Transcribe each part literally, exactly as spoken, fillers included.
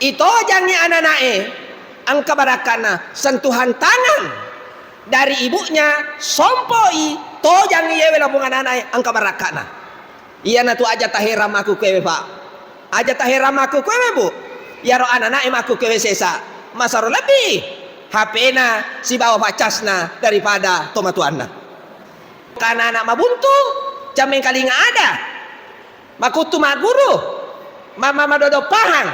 Itojangngi anana'e, engka barakka'na. Sentuhan tangan dari ibunya, sompoi, tojangngi yewe lapong anana'e, engka barakka'na. Iyanatu aja taheran makkukkuewe, Pak. Aja taheran makkukkuewe, Bu. Iyaro anana'e makkukkuewe sesa. Masaro lebbi H P-na sibawa paccasna daripada tomatoanna. Kana anak mabuntu, camengkalinga ada. Makuttu magguru, mama madodo pahang,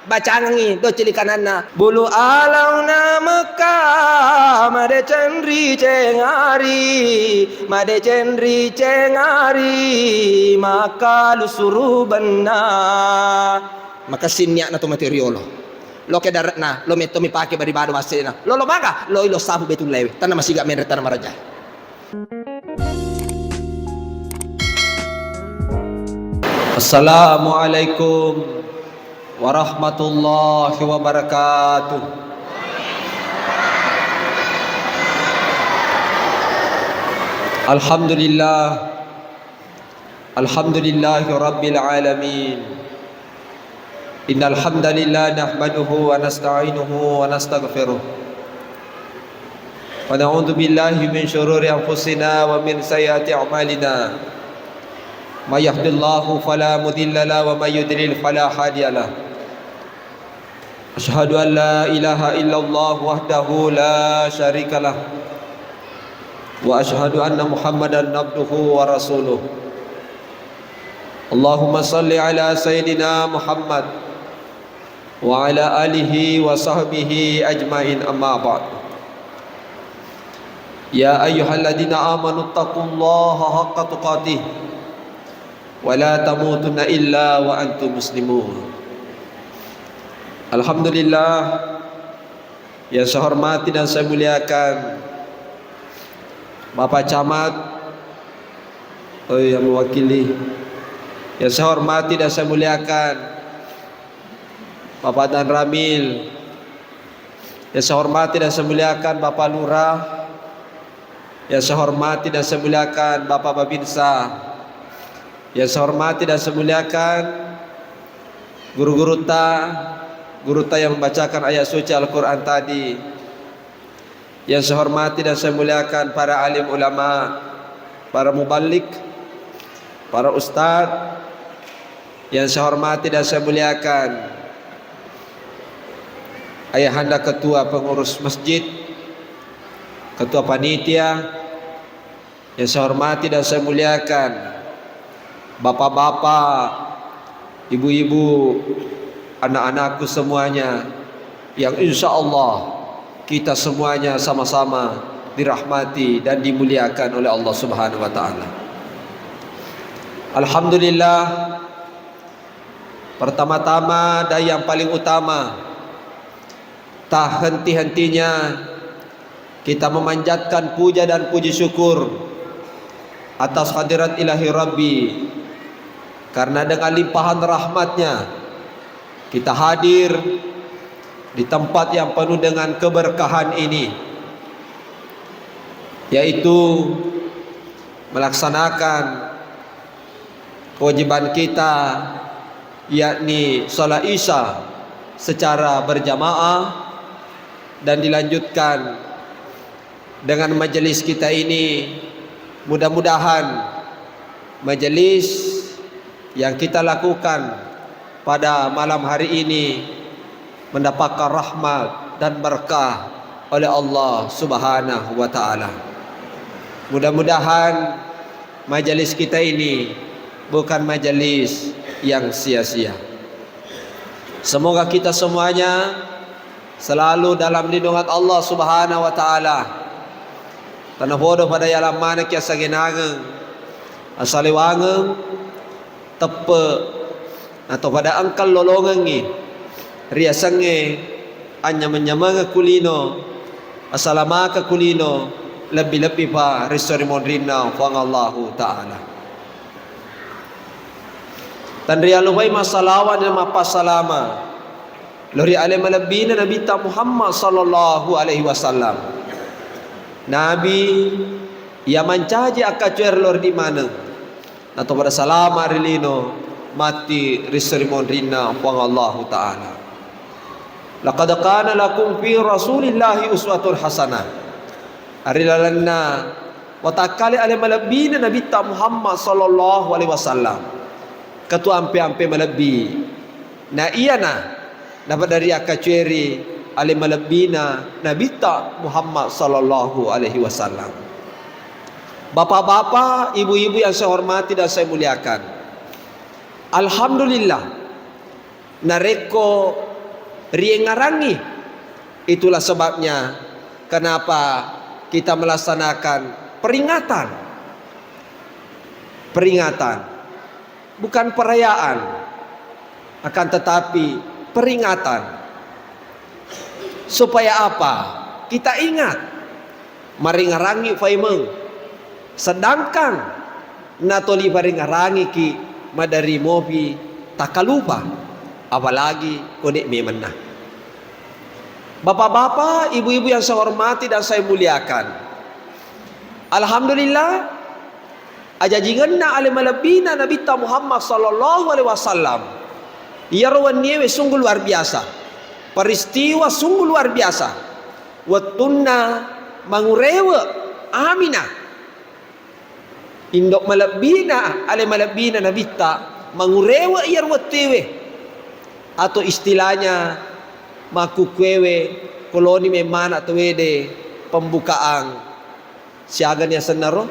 bacangengngi do cili kananna. Bulu alauna Mekka, madeceng riceng ari, madeceng riceng ari, maka lusuru benna. Maka sinniakna to mate riolo. Lo ke dare'na, lo metto mi pake bari bado wassena. Lo lo maga, lo ilo sabu Betul Lewe. Tanah masiga menre tanah maraja. Assalamualaikum warahmatullahi wabarakatuh. Alhamdulillah. Alhamdulillahi rabbil alamin. Innal hamdalillah nahmaduhu wa nasta'inuhu wa nastaghfiruh. Wa na'udzu billahi min syururi anfusina wa min sayyiati a'malina. May yahdillahu fala mudilla lahu wa may yudlil fala hadiya lahu. Asyhadu an la ilaha illallah wahdahu la syarika lah. Wa asyhadu anna Muhammadan abduhu wa rasuluh. Allahumma salli ala sayyidina Muhammad wa ala alihi wa sahbihi ajmain, amma ba'd. Ya ayyuhalladzina amanu taqullaha haqqa tuqatih wa la tamutunna illa wa antum muslimun. Alhamdulillah, yang saya hormati dan saya muliakan Bapak Camat, oh, yang mewakili, yang saya hormati dan saya muliakan Bapak Dan Ramil, yang saya hormati dan saya muliakan Bapak Lurah, yang saya hormati dan saya muliakan Bapak Babinsa, yang saya hormati dan saya muliakan guru-guruta, guruta yang membacakan ayat suci Al-Quran tadi, yang saya hormati dan saya muliakan para alim ulama, para muballik, para ustadz, yang saya hormati dan saya muliakan Ayahanda Ketua Pengurus Masjid, Ketua Panitia, yang saya hormati dan saya muliakan bapak-bapak, ibu-ibu, anak-anakku semuanya, yang insya Allah kita semuanya sama-sama dirahmati dan dimuliakan oleh Allah Subhanahu wa Ta'ala. Alhamdulillah, pertama-tama dan yang paling utama, tak henti-hentinya kita memanjatkan puja dan puji syukur atas hadirat Ilahi Rabbi, karena dengan limpahan rahmatnya kita hadir di tempat yang penuh dengan keberkahan ini, yaitu melaksanakan kewajiban kita, yakni sholat Isya secara berjamaah dan dilanjutkan dengan majelis kita ini. Mudah-mudahan majelis yang kita lakukan pada malam hari ini mendapatkan rahmat dan berkah oleh Allah Subhanahu wa Ta'ala. Mudah-mudahan majelis kita ini bukan majelis yang sia-sia. Semoga kita semuanya selalu dalam lindungan Allah Subhanahu wa Ta'ala. Tanapodo pada yalam manaki asagenangeng, asalewangeng, teppe, atau pada engkal lolongengi riasengnge anyameng-nyamengekku lino, asalamaka kulino, lebbi-lebbi pa risso ri monrinna Puang Allahu Ta'ala. Tanrialupai massalawa dan mappassalama lao ri ale malebbina Nabitta Muhammad sallallahu alaihi wasallam. Nabi iya mancaji akkacoer lao ri maneng, nato pada salama ri lino matti risso ri monrinna Puang Allahu Ta'ala. Laqad kana lakum fi Rasulillahi uswatun hasanah. Ari lalenna watakkale ale malebbina Nabitta Muhammad sallallahu alaihi wasallam. Ketua ampe-ampe malebbi. Na iyana napadari akkacueri ale malebbina Nabitta Muhammad sallallahu alaihi wasallam. Bapak-bapak, ibu-ibu yang saya hormati dan saya muliakan. Alhamdulillah, narekko riengarangi, itulah sebabnya kenapa kita melaksanakan peringatan. Peringatan. Bukan perayaan, akan tetapi peringatan. Supaya apa? Kita ingat, maringarangi faimeng. Sedangkan natoli faringarangiki, madari mopi takalupa, apalagi kone memenna. Bapak-bapak, ibu-ibu yang saya hormati dan saya muliakan. Alhamdulillah, ajajingenna ale malebbina Nabitta Muhammad sallallahu alaihi wasallam. Iyaro wenniewe sungguh luar biasa. Peristiwa sungguh luar biasa. Wettunna mangurewe Aminah, indo malebbina, ale malebbina Nabitta, mangurewe iyaro wettuewe. Atau istilahnya makkukkuewe, koloni memmana tawede pembukaan. Siagani asennaro?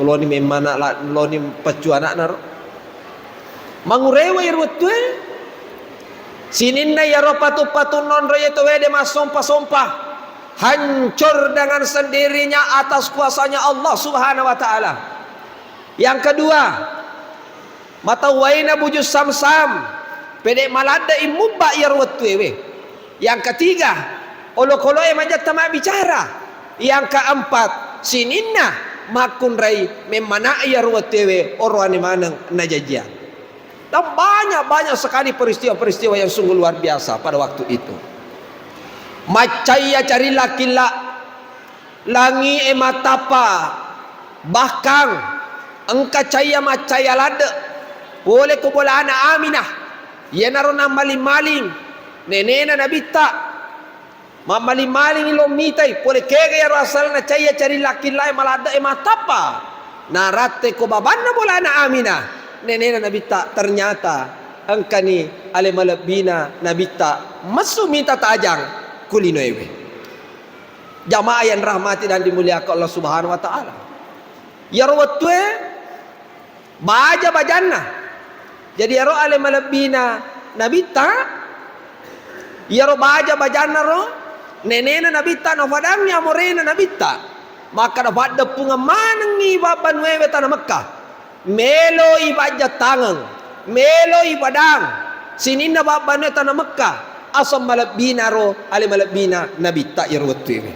Loni memmana la-, loni paccu ana'naro. Mangurewe iyaro wettue, sininna iyaro patu-patu nonro iye tawede massompa-sompa, hancur dengan sendirinya atas kuasanya Allah Subhanahu wa Ta'ala. Yang kedua, matauwaina buju Samsam, pede maladde immubba iyaro wettuewe. Yang ketiga, olokoloe majetta mabbicara. Yang keempat, sininna makkunrai memmana iyaro wettuewe oroane maneng najajiang. Dan banyak-banyak sekali peristiwa-peristiwa yang sungguh luar biasa pada waktu itu. Maccaiya carilla-killa, langie mattappa, bahkan engka caiya maccaiya ladde, pole ko bolana Aminah, iyanaro nammaling-maling nenena Nabitta. Mammaling-malingi lo mitai, pole kega iyaro asalna caiya carilla-killae maladde'e mattappa. Naratte ko babanna bolana Aminah, nenena Nabitta, ternyata engkani ale malebbina Nabitta messu mita tajang ku linoewe. Jamaah yang rahmati dan dimuliakan Allah Subhanahu wa Ta'ala. Iyaro wettue baja-bajanna. Jadi, iyaro ale malebbina Nabitta, iyaro baja-bajannaro nenena Nabitta nafadangngi amorena Nabitta. Makkada, faddeppungeng manengngi babbanuewe tana Mekkah. Meloi pajjattangeng, meloi padang sininna babbanue tana Mekkah, aseng malebbinaro ale malebbina Nabitta iyaro wettuewe.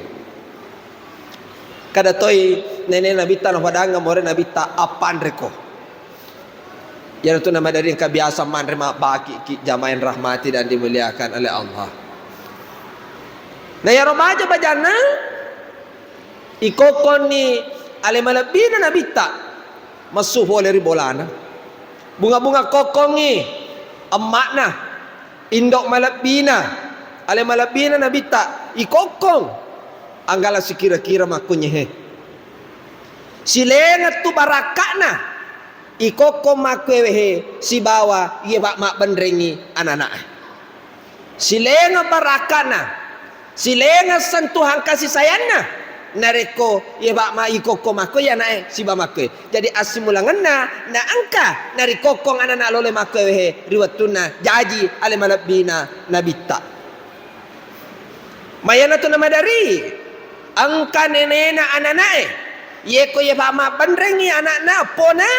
Kada toi nene Nabitta nafadangnga more Nabitta, appanreko. Iyanatu namadari engka biasa manre mabbaki ki jamaah yang rahmati dan dimuliakan oleh Allah. Na iyaro baja-bajanna ikokkonni ale malebbina Nabitta. Messu pole ri bolana. Bunga-bunga kokkongngi emma'na, indo malebbina, ale malebbina Nabitta, ikokkong. Anggala sikira-kira makkunye he. Silengettu barakka'na, ikokkong makkuewe he, sibawa iye pa mabbenrengngi anana'e. Silenga barakkana, silenga sentuhan kasih sayangna. Narekko iye bak ma ikokko makko iye ana'e siba makkoe. Jadi assimulangenna na engka narikokkong anana lole makkoe wehe ri wettunna jaji ale malebbina Nabitta. Mayanatu namadari engka nenena anana'e. Yeko iye pa mabbenrengngi ana'na eppona,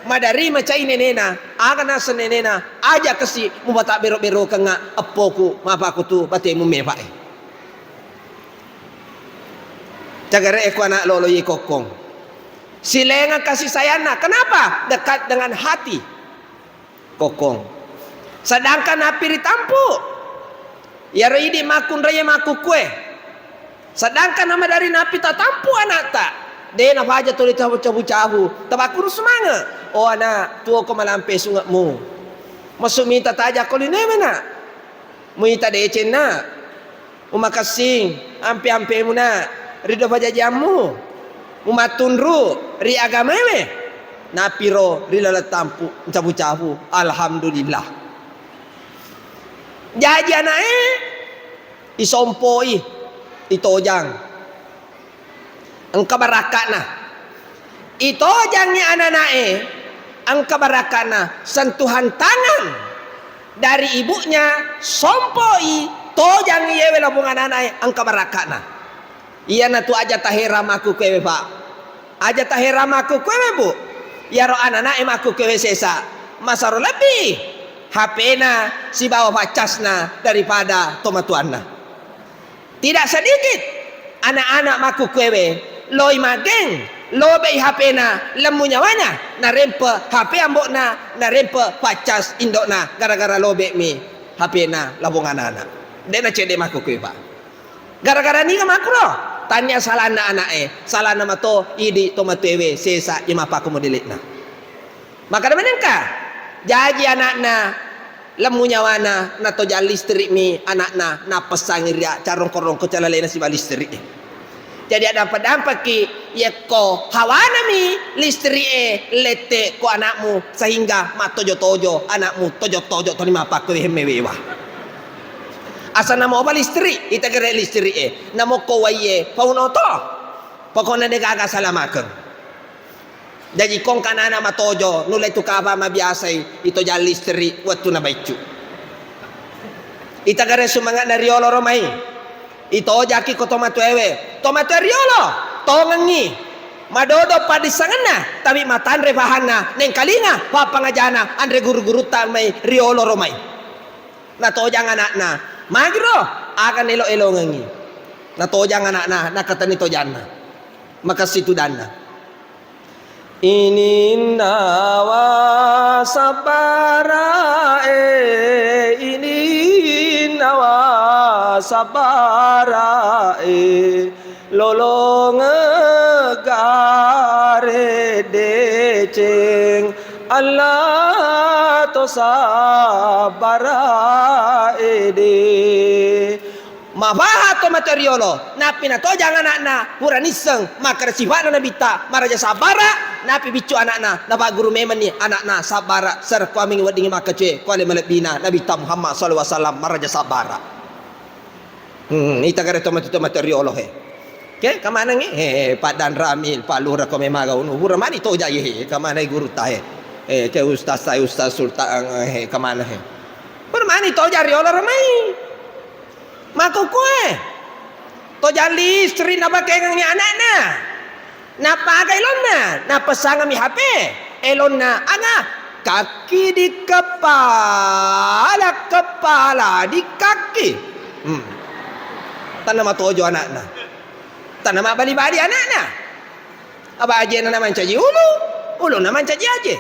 madari macai nenena. Aga naseng nenena, aja kasi mupatabbero-berokengnga eppoku, mapaku tu batemu mepa'e. Cagare eko ana lolo iye kokkong. Silenga kasih sayangna. Kenapa? Dekat dengan hati. Kokkong. Sedangkan nappi ritampu, iyaro idi makkunraie makkukkue. Sedangkan namadari nappi tatampu ana'ta, de nafaja tuli tacabu-cabu, tabakkuru sumanga. Oh ana, tuoko malampe sunge'mu. Massu mita tajako linewe na. Muita decenna, mumakessing, ampe-ampemuna ri do pajajiammu, mumattunru ri agamaewe, napiro ri laleng tampu, ncapu-capu, alhamdulillah. Jaji ana'e isompoi, itojang. Engka barakka'na. Itojangngi anana'e, engka barakka'na. Sentuhan tangan dari ibunya, sompoi, tojangngi yewe lapong anana'e, engka barakka'na. Iyanatu aja tahera makkukuewe, Pak. Aja tahera makkukuewe, Bu. Iyaro anana'e makkukuewe sesa. Masaro lebbi H P-na sibawa faccasna daripada tomatoanna. Tidak sedikit anak-anak makkukuewe loi mageng, lobe'i H P-na, lemmu nyawana, narempe H P ambo'na, narempe faccas indo'na, gara-gara lobe'mi H P-na lapong anana. De' nacedde' makkukue, Pak. Gara-gara niga makkuro? Tania salanna ana'e, salanna mato idi tomatoewe sesa iya mappakko modele'na. Makkeda manengka, jaji ana'na lemmu nyawana, natojang listrikmi ana'na, nappessangi ria carongko-rongko calalena siba listrik. Jadi addampa-dampaki, yekko hawanami listrik e lette ko ana'mu, sehingga mattojo-tojo ana'mu, tojo-tojo toni mappakko hemmewewa. Asal namo apa listrik, itagere listrik e, namo ko wai e, pauno to. Pokokna degaga salamakeng. Jaji kongka anana matojo, nulle tu kapa mabiasai itojang listrik wettu nabaiccu. Itagare sumange'na riolo ro mai. Itojaki ko tomatoewe. Tomatoe riolo, tongengngi. Madodo paddissengenna, tapi matanre pahanna, nengkalinga pappangajana anre guru-gurutta mai riolo ro mai. Natojang ana'na, magiro aga nelo-elongengngi. Natojang ana'na, nakatani tojanna. Makassi tudanna. Ininnawa sabbarae, ininnawa sabbarae, lolongegare deceng, Allah to sabbarae de. Mapaha to mate riolo, nappi natojang ana'na, pura nisseng makkeda sifa'na Nabitta maraja sabbara, nappi biccu ana'na, napagguru memenni ana'na sabbara, serekkuammengngi weddingngi makkacue, kuale malebbina Nabitta Muhammad sallallahu alaihi wasallam maraja sabbara. Hmm, itagare to mate, to mate riolo he. Ke, kamanengngi? He, paddanrami, pallura ko memaga unu, pura mani toja ye, he, kamanai gurutta he. Eh, ke ustaz, saya ustaz sultan, he, kamana he. Pura mani toja riolo ramai. Makkukue, tojang listrik napakengengngi ana'na. Nappaga elonna, napessangami H P. Elonna aga? Kaki di kepala, kepala di kaki. Hmm. Tanna matojo ana'na. Tanna mabbali-bali ana'na. Apa ajena namancaji ulu, uluna mancaji aje.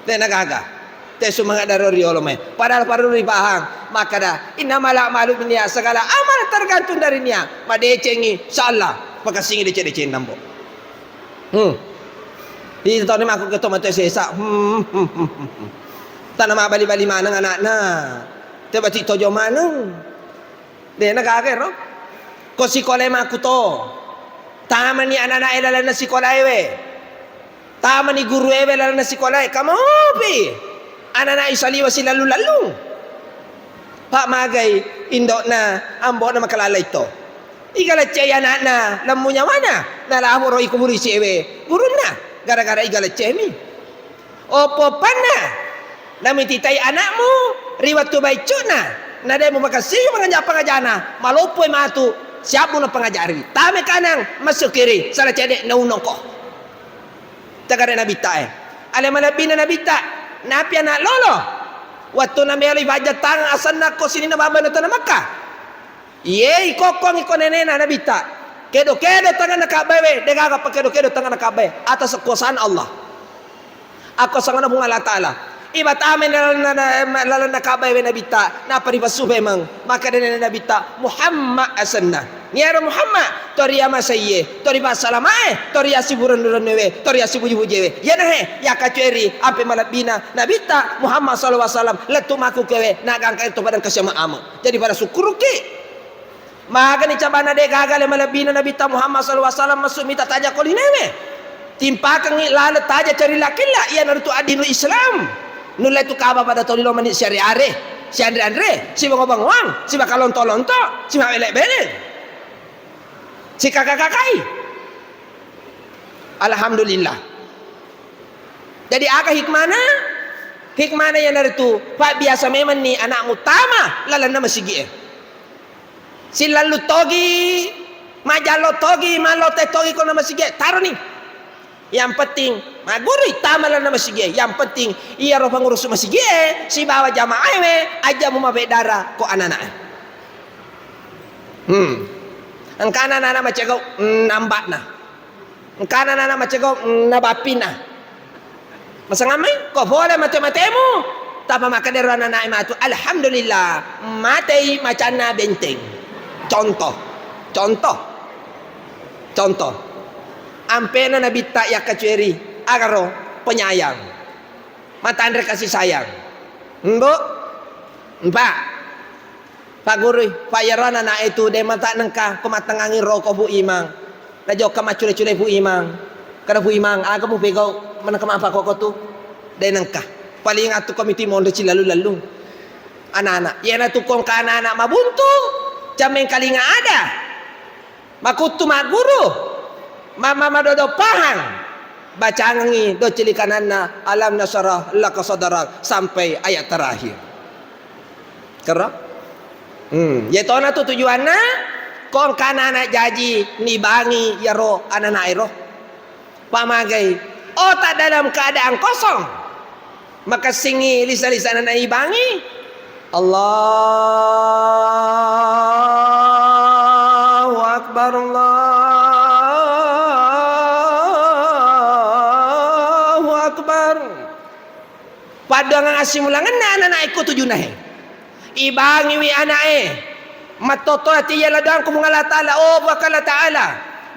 Tena gaga. Te sumanga daro riolo mai. Padahal perlu dipaham. Makkada, innamal a'malu binniyat, segala amal tergantung dari niat. Madecengi, insyaallah. Pakassingi deceng-deceng nambo. Hmm. Di toni makku ke tomato sesa. Hmm, hmm, hmm, hmm, hmm. Tanna mabbali-bali maneng anakna. Te bati tojo maneng. Dena gaga ro. Ko sikolae makkuto. Tamani ananae lalenna sikolaewe. Tamani guruewe lalenna sikolae. Kamopi. Ananae saliwa silallu-lallung. Pa magai indo'na, ambo'na makalalai to. Iga leccei ana'na, lemmu nyawana. Nalaporo iko polisi ewe. Gurunna. Gara-gara iga leccemi. Oppo-oppanna namititai ana'mu ri wettu baiccu'na, na de' mupakessigi pangaja-pangajana, maloppoi matu siabbuno pangajariwi. Tame kanang, massu kiri, sala cede' naunongko. Tagare Nabitta e. Ale malebbina Nabitta, napi ana' lolo. Wettunna meloi pajjattangeng asenna ko sininna babbana tana Makkah. Iye ikokkongi ko nenena Nabitta. Kedo-kedo tanganna Ka'bae we, degaga pakedo-kedo tanganna Ka'bae. Atas kekuasaan Allah. Akkuasangenna Puang Allah Ta'ala. Iba tama lalenna, lalenna Ka'bah we Nabitta, nappa ripassu memeng. Makkedani Nabitta, "Muhammad asenna." Niyaro Muhammad, to riamasaiye, to ripassalamae, to riassiburennu-rennuwe, to riassibuju-bujuwe. Iyanahe yakkacueri ampe malebbina Nabitta Muhammad sallallahu alaihi wasallam lettu makkukkuewe, nagangka to padang kasiama amo. Jadi pada sukkuruki. Magani cabana de gaga le malebbina Nabitta Muhammad sallallahu alaihi wasallam massu mita taja ko linewe. Timpakengngi laleng taja carilla-killa, iyanaritu addinul Islam. Nulle tu kaba pada toli lo mani siare-are, sianre-anre, sibango-bangoang, sibakalonto-lonto, simabele-bele, sikaka-kakai. Alhamdulillah. Jadi aga hikmana? Hikmana iyanaritu, pabbiasa memenni anakmu tama lalenna masigi'e. Sillallu togi, majallo togi, mallote togi ko na masigi'e, taroni. Yang penting maggurui tama lalenna masigi'e. Yang penting iyaro pengurus masigi'e sibawa jamaaewe aja mu mabeddara ko anana'e. Hmm. Engkana anana macegau, mm, nambakna. Engkana anana macegau, mm, nabappina. Masangammai, ko fole mate-matemu, tapa makkedero anana'e matu, "Alhamdulillah, matei macanna benteng." Contoh, contoh, contoh. Ampena Nabitta yakkacueri, agaro penyayang. Matanre kasih sayang. Mbo? Mpa? Paggurui, pa iyaro anana'e tu de mata nengka ko mattengngangi roko Pu Imang. Najokka maccule-cule Pu Imang. Kada Pu Imang, aga mupegau manengka mapakoko tu? De nengka. Paling atu komiti monro cilalu-lalu. Anana, iyanatu kongkana anak mabuntu, cameng kalinga ada. Makuttu magguru, mama madodo pahang, bacangengngi docili kananna alam nasarah laka sadarak sampai ayat terakhir. Kero? Hmm, yetona tu tujuanna, ko engkana anak jaji nibangi yaro anana'e ro. Pamagai otak dalam keadaan kosong. Makessingngi lisa-lisana naibangi. Allahu Akbar, Allahu Akbar. Paddoangang assimulangenna anana'e ko tujunahe. Ibangiwi ana'e. Mattotto ati iya la doangku Puang Allah Ta'ala, oh Puang Allah Ta'ala,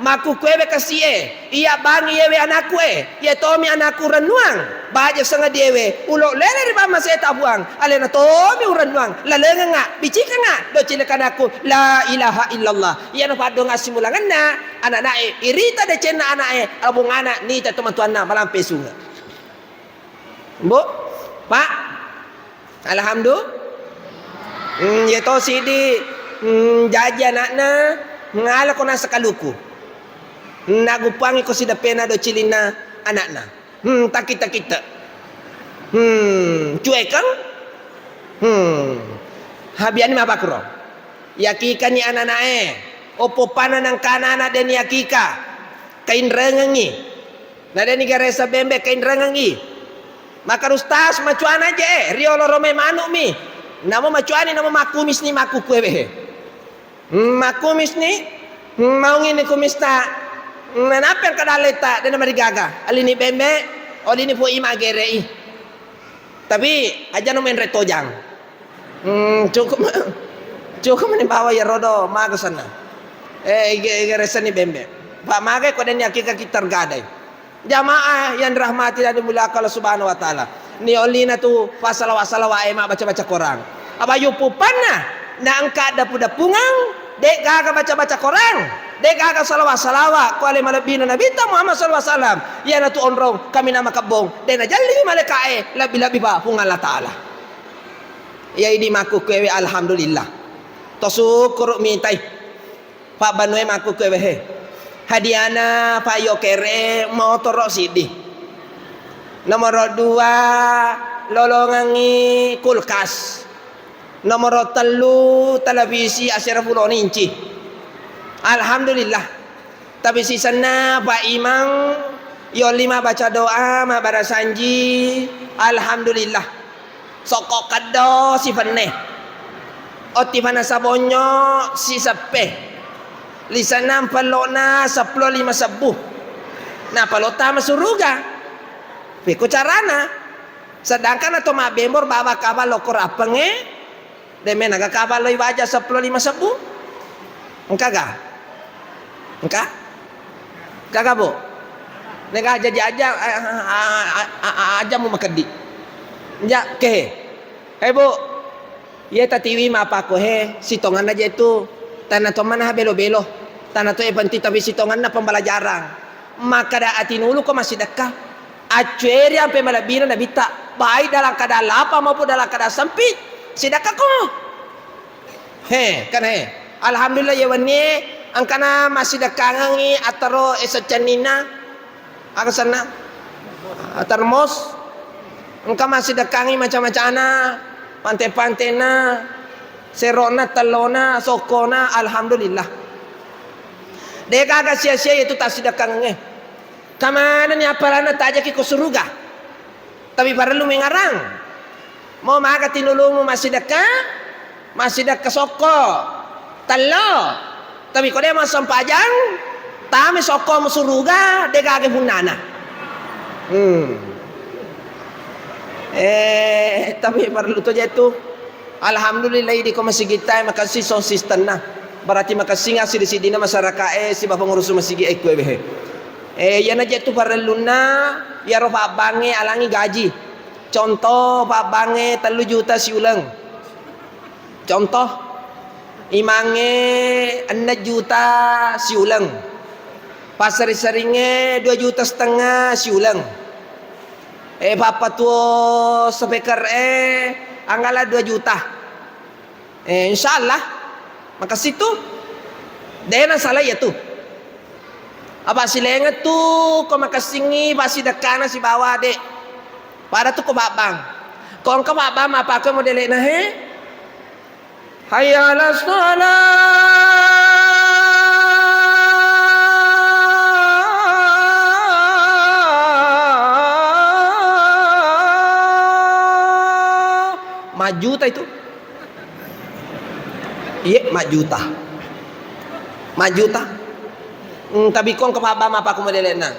makkukkuewe kasi'e, iya bangi yewe anakku e, iya tomi anakku rennuang, baja sengadiewe, ulo lele ri pammaseta Puang, alena tomi urennuang, lalengengnga, bicikengnga, docilekka anakku, la ilaha illallah. Iyana paddoang assimulangenna anana'e, irita decenna ana'e, abungana nita tomatuanna malampe sunge. Mbo, Pak. Alhamdulillah. Hmm, yeto sidi, hmm, jaji anakna, ngalako nasa kaluku. Naguppangi ko sideppena do cilinna anakna. Hmm, takitta-kitta. Hmm, cuekeng. Hmm. Habiani mapakro. Yakikani ananae. Oppopana nangkana anak deni yakika. Kainrengengi. Na deni garesa bembe kainrengengi. Maka rustas macuana je, eh, riolo rome manukmi. Namo macuani namo makkumisni makkukkuewe. Makkumisni, maungini kumista. Nanappi engka dalletta, dena marigaga. Alini bembe, olini pui magerei. Tapi aja no menre tojang. Hmm, cukup ma-, cukup mani bawa ya rodo maga sana. Eh, ige, ige resani bembe. Pak maga ko deni akika kita gadai. Jamaah yang dirahmati dan dimuliakan Allah Subhanahu wa Ta'ala. Ni ollina tu pasalawa-salawa e mabbaca-baca Quran. Abayu pupanna na engka dapu-dapungang, de gaga baca-baca Quran, de gaga salawa-salawa ko ale malebbina Nabitta Muhammad sallallahu alaihi wasallam. Iyana tu onrong kami nama kebbong, de najalli malaika e lebbi-lebbi pa Puang Allah Ta'ala. Iya idi makkukkuewe alhamdulillah. To sukkuru mitai. Pabbanue makkukkuewe he. Hadiana Pak Yokere motoro siddi. Nomoro dua lolongengngi kulkas. Nomoro tellu televisi asera pulona inci. Alhamdulillah. Tapi sisenna Pak Imang yolli mabbaca doa mabbarasanji. Alhamdulillah. Sokko keddo sifenne. Otti fanasa bonyo siseppe. Lisenna pellona seppulo lima sebbu. Nappa lo tama suruga. Pekko carana? Sedangkan atau mabbembor bawang kapang lokko rappengnge, de' menaga kapang loi baja seppulo lima sebbu. Engkaga? Engka? Engkaga, Bu? Nega jaji aja, a-, a-, aja mu makeddi. Ja, ke. Hei, Bu. Iye tatiwi mappakko he, sitongenna je tu. Tana to mana belo-belo. Tana to e penting tapi sitongenna pembelajaran. Makkeda atinulu ko massidekka. Accueri ampe malebbina nabitta. Baik dalam keadaan lapang maupun dalam keadaan sempit. Sidekkako. He, kan he. Alhamdulillah, ya wennie engkana massidekkangengi attaro es cenninna. Aga senna? Termos. Engka massidekkangi maca-macana, pante-pantena, serona, tellona, sokkona, alhamdulillah. Degaga sia-sia itu tassidekkangengnge. Kamanani appalanna tajaki ko suruga. Tapi parellu mengarang. Mo maga tinulumu massidekka, massidekka sokko, tello. Tapi ko de' massempajang, tame sokkomu suruga, de' gaga punnana. Hmm. Eh, tapi parellu to je tu. Alhamdulillah, idi ko masigitta e makessing sound system na. Berarti makessing assiddi-siddina masyarakat e siba pengurus masigi e kuwe behe. Eh, iyana je tu parellunna, iyaro pabbangnge alangi gaji. Contoh, pabbangnge tellu juta siuleng. Contoh, imangnge enneng juta siuleng. Passering-seringnge dua juta setengah siuleng. Eh, pappatuo speaker e anggala dua juta. Eh, insyaallah. Makessing tu. De' na salah iya tu. Apa silengeng tu ko makessingngi passidekkana sibawa de'. Pada tu ko pabbang. Ko engka pabbang mappakko modele'na he. Hayya 'alas shalah. Majuta itu. Iye, majuta. Majuta. Hmm, tapi ko engka pabbang mappakko modele'na.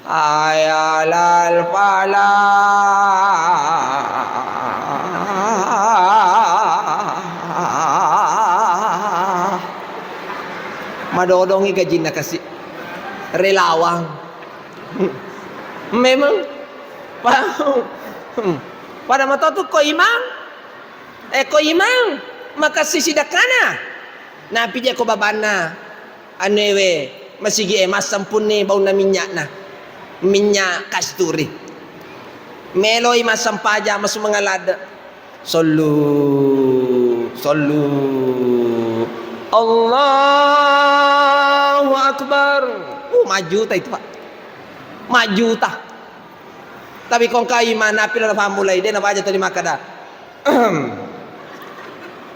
Hayya 'alal falah. Madodongi gajinna kasi. Relawan. Memang. Pada mato tu ko imang. Eh, ko imang makessing sidekkana. Napi je ko babanna. Anuewe, masigi e massempunni baunna minyakna, minyak kasturi. Meloi massempajang, masumengeng ladde. Sallu, sallu. Allahu Akbar. Uh, majuta itu, Pak. Majuta. Tapi ko engka imang napi lalo fammulai, de' nabaca tadi makkeda. Ahem.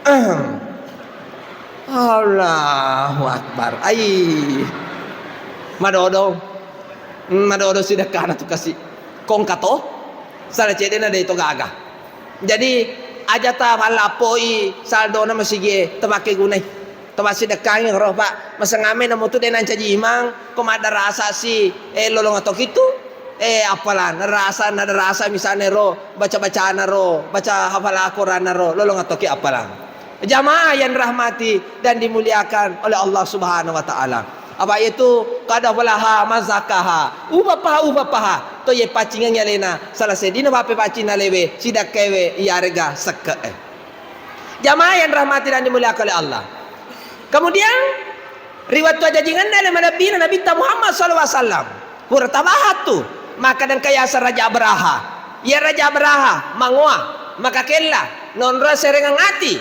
Ahem. Allahu Akbar. Ai. Madodo. Hmm, madodo sidekkana tu kasi. Ko engka to. Sala cedde'na de' to gaga. Jadi, aja ta fallappoi saldona masigi e, tamakke gunai. Tamassidekkangeng ro, Pak. Masengame namutu de' nancaji imang, ko maddarasa si, eh, lolong atoki tu. Eh, appalang, rasa, nadarasa misalnya ro, baca-bacana ro, baca hafal Al-Quran ro, lolong atoki appalang. Jamaah yang dirahmati dan dimuliakan oleh Allah Subhanahu wa Ta'ala. Apa itu, qad aflaha man zakkaha. Upa paha, upa paha. To ye pacingengi alena, salah seddina pape pacing alewe, sidakkewe, iyarega sekke'e. Jamaah yang dirahmati dan dimuliakan oleh Allah. Kemudian, ri wettu ajajingenna ale malebbina Nabitta Muhammad sallallahu alaihi wasallam, pura tabahattu, maka dengka yaseng Raja Abraha. Iya Raja Abraha, mangoa, makakella, nonro serengeng ati,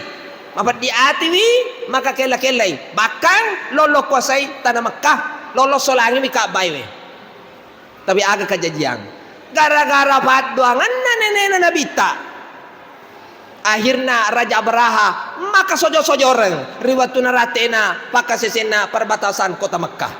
mapeddi atiwi, makakella-kellai, bahkan lollo kuasai tana Mekkah, lollo solangiwi Ka'bah we. Tapi aga kajajiang? Gara-gara paddoangenna nenena Nabitta, akhirna Raja Abraha maka sojo-sojoreng ri wettu naratena pakkasesenna perbatasan kota Mekkah.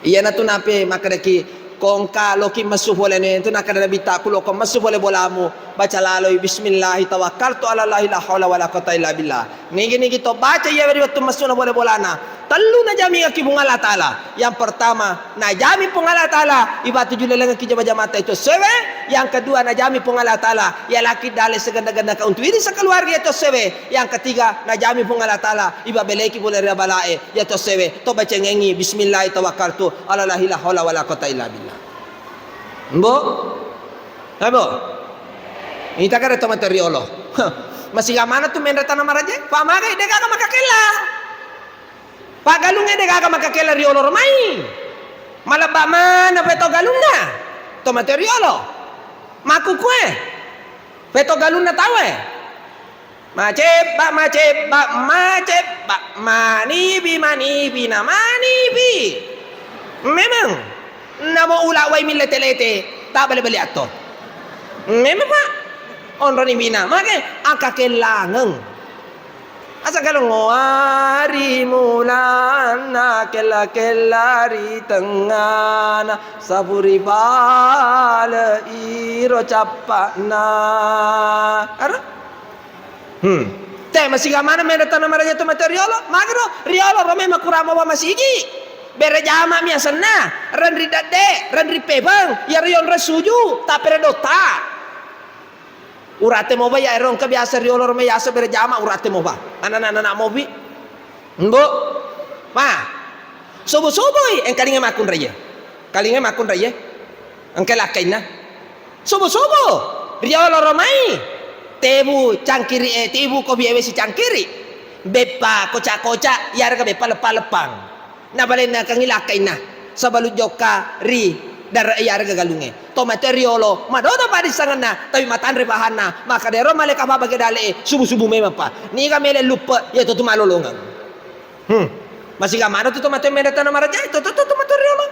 Iyanatu nape makkedaki, ko engka loki messu pole ne, tu nakkeda Nabitta, ku loko messu pole bolamu, baca laloi, "Bismillahi tawakkaltu ala Allahi la haula wala quwata illa billah." Nigi-nigi to baca iya ri wettu messuna pole bolana. Tellu najamingekki Puang Allah Ta'ala. Yang pertama, najami Puang Allah Ta'ala, iba tujulelengekki jama-jamata itu sewe. Yang kedua, najami Puang Allah Ta'ala, yalaki dale segenna-gennaka untuk idi sekeluarga itu sewe. Yang ketiga, najami Puang Allah Ta'ala, iba beleki pole ri balae itu sewe. To bacengengi, bismillah tawakkaltu ala la ilaha wala quwata illa billah. Mbo? Mbo? Ita kare to mate riolo. Masiga mana tu menre tana maraja? Pamagai degaga makakella. Paggalungnge degaga makakella riolo romai. Malebba mana peto galunna? To mate riolo. Makukue. Peto galunna taue. Macebba, macebba, macebba, manibi, manibi, na manibi. Memang namo ula wai millete-lete, tak bale-bale atto. Memang, Pak. Onroni bina, make akakellangeng. Asa galung wari mulana kella-kella ri tengngana sapuri pale iro cappa'na. Aro? Hmm. Te masiga mana meda tana maraja tu mate riolo? Magro, riolo rome makuramo wa masigi. Bere jama mi asenna, renri dadde, renri pebeng, ya rion resuju, tapere dotta. Urate moba ya ero engka biasa riolo rome yasa bere jama urate moba. Anak-anak mobi. Mbo. Ma. Subuh-subuh engkalinga makunraye. Kalinga makunraye. Engka lakkainna. Subuh-subuh riolo romai. Tebu cangkiri, eh, tebu kopi ewe si cangkiri. Beppa koca-koca, yarega beppa leppa-leppang. Nabalenna kangi lakkainna. Sabalu jokka ri dare yarega galunge. To mate riolo, madodo padi sangenna, tapi matanre bahanna. Maka dero maleka babage dale, subuh-subuh memang pa. Niga mele luppe, ya to tu malolongeng. Hmm. Masiga mana tu to mate meda tana maraja, to, to, to, to mate riolo.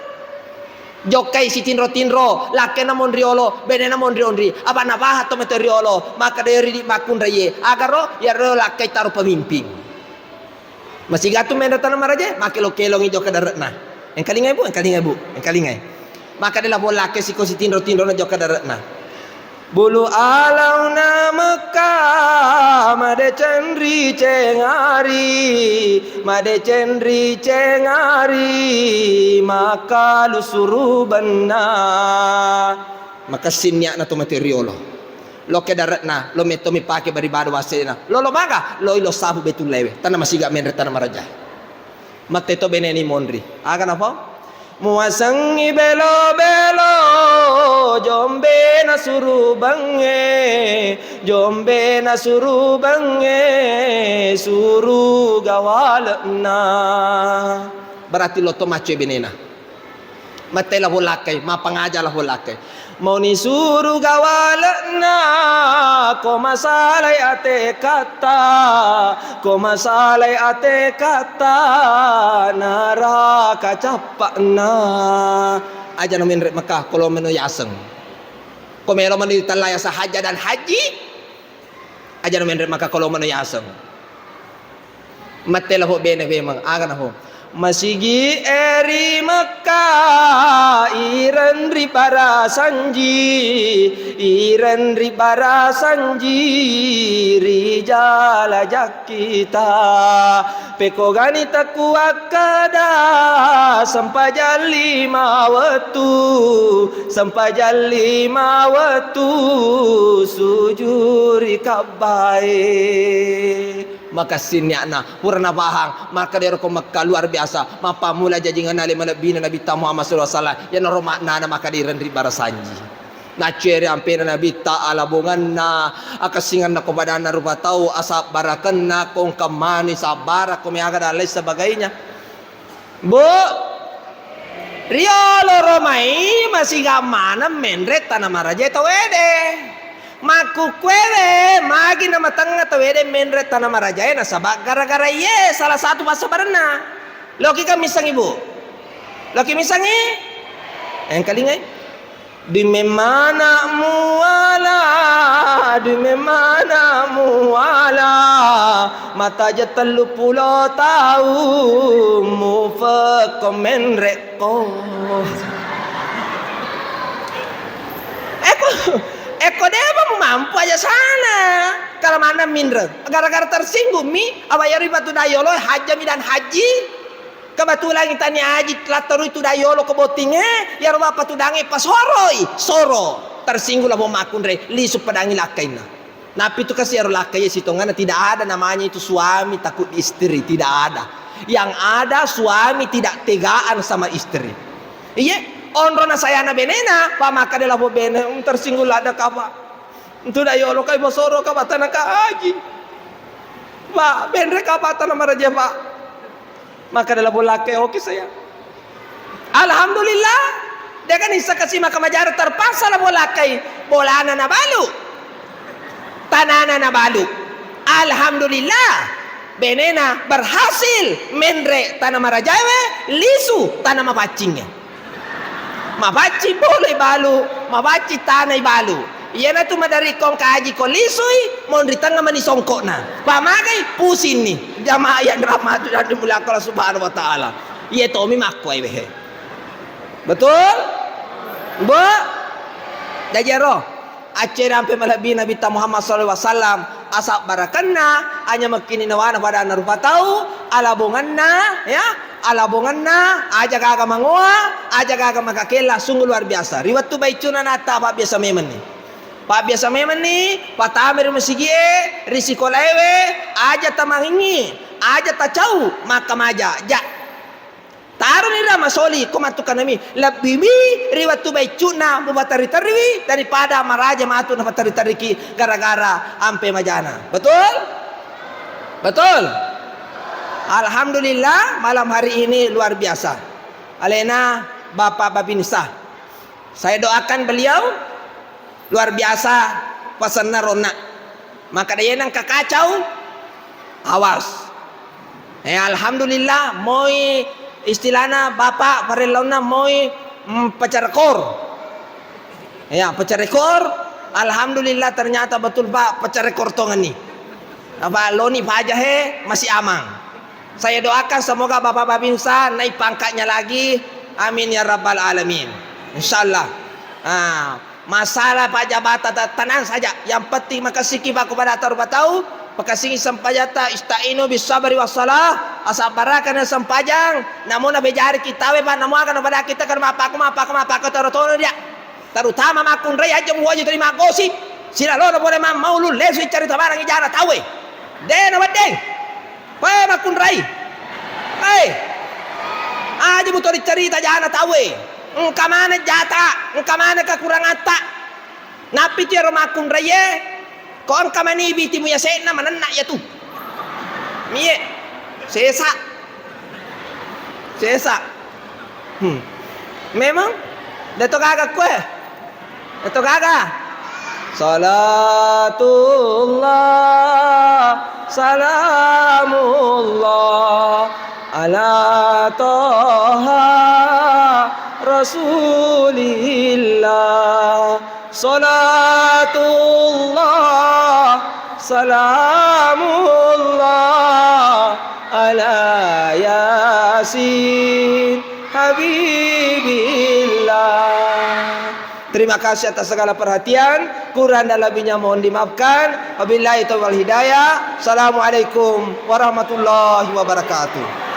Jokkai si tinro-tinro, lakkena monriolo, benena monri-onri. Apa nabaha to mate riolo, maka deri di makunraye. Agaro, ya ro lakkai taro pemimpin. Masiga tu meda tana maraja, makkelo-kelongi jokka dare'na. Engkalingai, Bu, engkalingai, Bu, engkalingai. Maka de la bollake siko si tinro-tinrona jokka dare'na. Bulu alauna Mekka, madeceng ri cengari, madeceng ri cengari, maka lusuru benna. Makessing nia'na to mate riolo. Lokke dare'na, lo metto mi pake bari bado wase'na. Lolo maga, loi lo sabu betul lewe. Tana masiga menre tana maraja. Mate to beneni monri. Aga nafau? Muasengngi belo-belo, jombena surubengnge, jombena surubengnge, suruga wale'na. Berarti lo to maccoe benena. Mate la bolakkai, mapangaja la bolakkai. Mauni suruga wale'na, ko masalai atekatta, ko masalai atekatta, naraka cappa'na. Aja no menre Mekah, ko lo meno yaseng. Ko melo meno ditellai asa hajja dan haji. Aja no menre Mekah, ko lo meno yaseng. Mate la ho bene memang, aga na ho. Masigi e ri Mekka, ireng ri barasanji, ireng ri barasanji, ri jala jakkita. Pekogani takuakkada, sempajang lima wettu, sempajang lima wettu, sujuri kabbae. Makessing nia'na, pura nabahang, makkeda ero ko Mekka luar biasa, mappammula jajingenna ale malebbina Nabitta Muhammad sallallahu alaihi wasallam, iyanaro maknana makkeda ireng ri barasanji. Nacceri ampena Nabitta, alabongenna, akessingenna ko badanna rupa tau, asabbarakenna, ko engka mani sabbara, ko meaga dan lain sebagainya. Bu, riolo romai masiga maneng menre tana marajae tauwede. Makkukkuewe magi namatengnga tauwede menre tana marajae nasaba gara-gara iye salah satu passabarenna. Loki kan missengi, Bu? Loki missengi? Engkalingai. Dui memmana muala, dui memmana muala, mataja tellu pulo taung, mufekko menrekko. Eko, eko deba mumampu aja sana. Kalau mana minreng, gara-gara tersinggung mi, apa yari batu dayolo, hajjami dan haji. Kebetulan tania aji latterui tudang yolo ko bottingnge, iyaro bapa tudangnge pasoroi, soro. Tersinggung labo makkunrai, lisu pedangi lakkainna. Nappi tu kasi iyaro lakkai sitonganna, tidak ada namanya itu suami takut istri, tidak ada. Yang ada suami tidak tegaan sama istri. Iye, onrona sayana benena, pa makkeda labo bene, "Hmm, tersinggung ladda kapa. Tudang yolo kai basoro kapa tanaka aji. Pak, benre kapa tana maraja, Pak." Maka dalam bolakkai, "Oke, sayang." Alhamdulillah, dia kan isa kasi maka majara terpaksa la bolakkai, bolana nabalu, tanana nabalu. Alhamdulillah, benena berhasil menre tana marajawe, lisu tana mapaccingnge. Mapaccing boloi balu, mapaccing tanai balu. Iyanatu maderri ko engka aji ko lisui, monri tengnga mani songko'na. Pamagai pusinni. Jamaah yang dirahmati dan dimuliakan Allah Subhanahu wa Ta'ala. Iya tomi makkuai wehe. Betul? Bu? Jaji ero, accere ampe malebbi Nabitta Muhammad sallallahu alaihi wasallam, asabbarakenna, anyamekkinni nawana padanna rupa tau, alabongenna, ya, alabongenna, aja gaga mangoa, aja gaga makakella, sungguh luar biasa. Ri wettu baiccu'na natta pabbiasa memenni. Pabbiasa memenni, patama ri masigi'e, ri sikolaewe, aja tamangingi, aja tacau, makkamaja, ja. Taroni ra masoli, ko mattukanami, lebbiwi ri wettu baiccu'na mupaterri-terriwi daripada maraja matu napaterri-terriki gara-gara ampe majana. Betul? Betul? Alhamdulillah, malam hari ini luar biasa. Alena Bapak Babinsa. Saya doakan beliau luar biasa pasenna ronna. Makkeda yena engka kacau, awas. Eh, alhamdulillah, moi istilahna Bapak parellaunna moi, mm, pecah rekor. Ya, pecah rekor. Alhamdulillah, ternyata betul, Pak, pecah rekor tongenni. Apa loni paja he, masih aman. Saya doakan semoga Bapak Babinsa naik pangkatnya lagi. Amin ya rabbal alamin. Insyaallah. Ah, masalah pajabata ta-, tenang saja. Yang penting makessiki bako pada tarupa tau, pakessingi sempajatta, "Ista'inu bis sabri was salah." Asabbarakana sempajang, namuna bejari kitawe, Pak, namuaga napada kita kan mapako, mapako, mapako toro-toro dia. Terutama makkunrai aja muaji terima gosip. Silalona pole mammaulu lesu carita barang ijana tawe. De na wedding. Pe makkunrai. Hei. Aja mutori carita jana tawe. Engka mana jata, engka mana kekurangatta. Nappi tu ero makkunrai e. Ko engka mani bitimu yase'na manenna iya tu. Mie. Sesa. Sesa. Hmm. Memang? Deto gaga kue? Deto gaga? Salatullah, salamullah, ala Toha Rasulillah. Salatullah, salamullah, ala Yasin Habibillah. Terima kasih atas segala perhatian. Kurang dan lebihnya mohon dimaafkan. Wabillahi taufiq wal hidayah. Assalamualaikum warahmatullahi wabarakatuh.